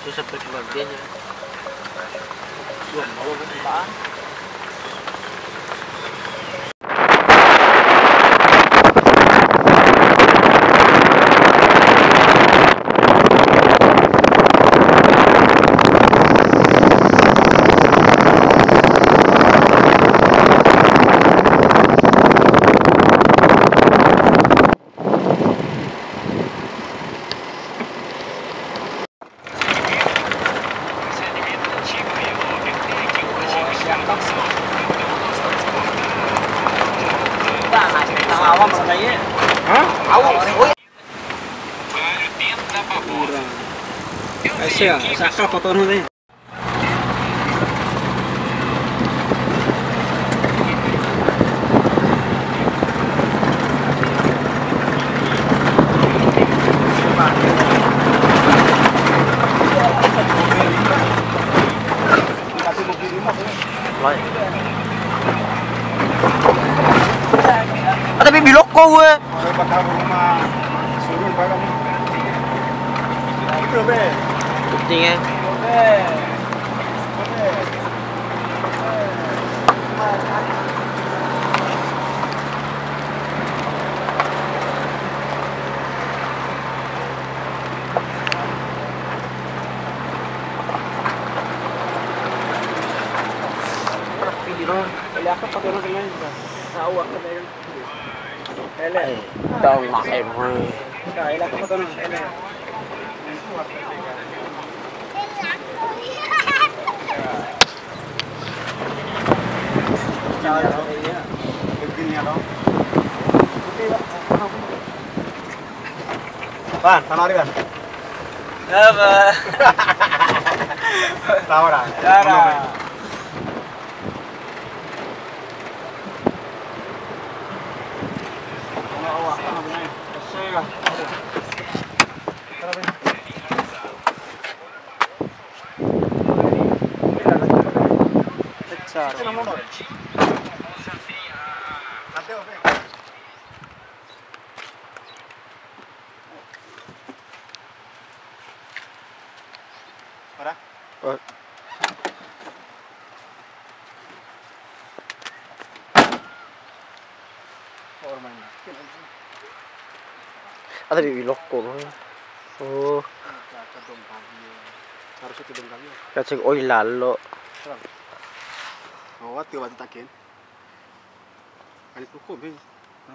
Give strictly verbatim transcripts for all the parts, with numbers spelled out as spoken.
Sampai keluarganya. Belum mau berduaan. Hah? Au. Kurang. Ese ya, ese akal foto nu deh. Ada bibi loko gue. Pentingnya. Pilih dong. Pilih apa pakai dong, kayaknya. Tahu aku, kayaknya. Ele. Tau lah, em. Ka, ele aku foto no, ele. Ban, tanah hari, Ban. Apa? Tahu dah. Cara. Ora. Oh. Ada bibi loko. Oh. Harus itu dong kali. Kacang oi lalo. Terang. Oh, wati wati takin. Ani puku be.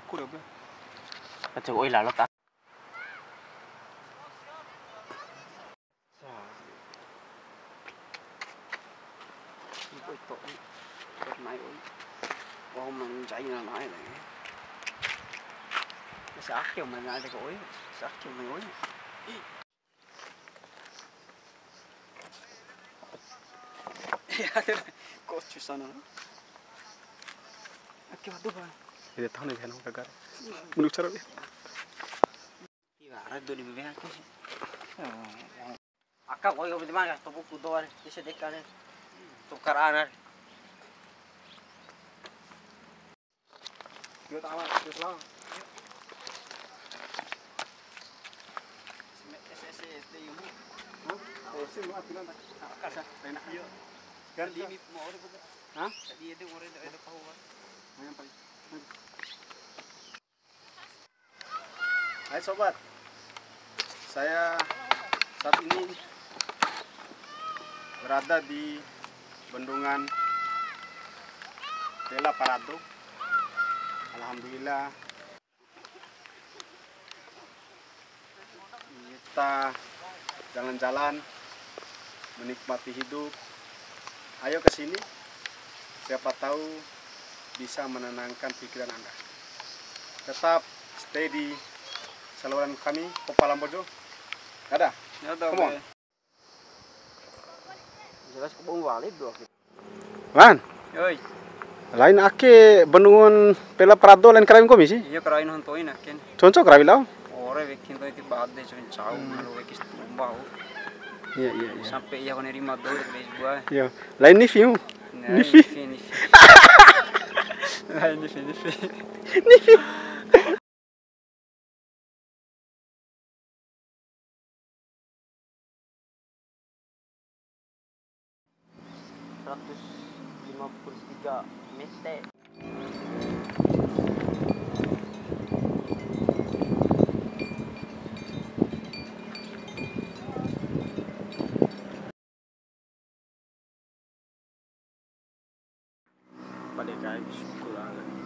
Puku be. Kacang oi lalo ta. Oi, to'i. To'i mai, oi. Wa'u ma ncai na na'e lagi. Sake mai na'e de ko, oi. Sake mai, oi. Ya, kocu sana. Ake, waduh, Bang. Ede tahu nih, kan, gagal. Menurut cara dia. Tiwara dua ribu B H K sih. Aka koi ko mesti mangga to buku doan, bisa dekan. Tukar anar. Yo tawa, terus lah. S S S T ilmu. Hah? Oh, sih, lu bilang tak? Aka sa, enak. Iya. Kan di mau orang. Hah? Tadi itu orang itu tahu kan. Yang paling. Hai sobat, saya saat ini berada di Bendungan Pela Parado. Alhamdulillah, kita jalan-jalan, menikmati hidup. Ayo ke sini, siapa tahu bisa menenangkan pikiran Anda. Tetap stay di saluran kami, Kopala Mbojo. Dadah. Dadah, come on. Oke. Jelas kebun wali dua. Man. Oi. Lain ake Bendungan Pela Parado lain karawi nggomi si? Iya, karawi nontoin aken. Conco karawi lao? Ore wekin to iti bade concau malu wekis tumba. Iya, iya, iya. Sampai iya kone rima do de buah. Iya. Lain nifi mu? Nah, nifi. Nifi, nifi. Lain nifi, nifi. Nifi. Seratus lima puluh tiga meter. Pada kai syukur ala.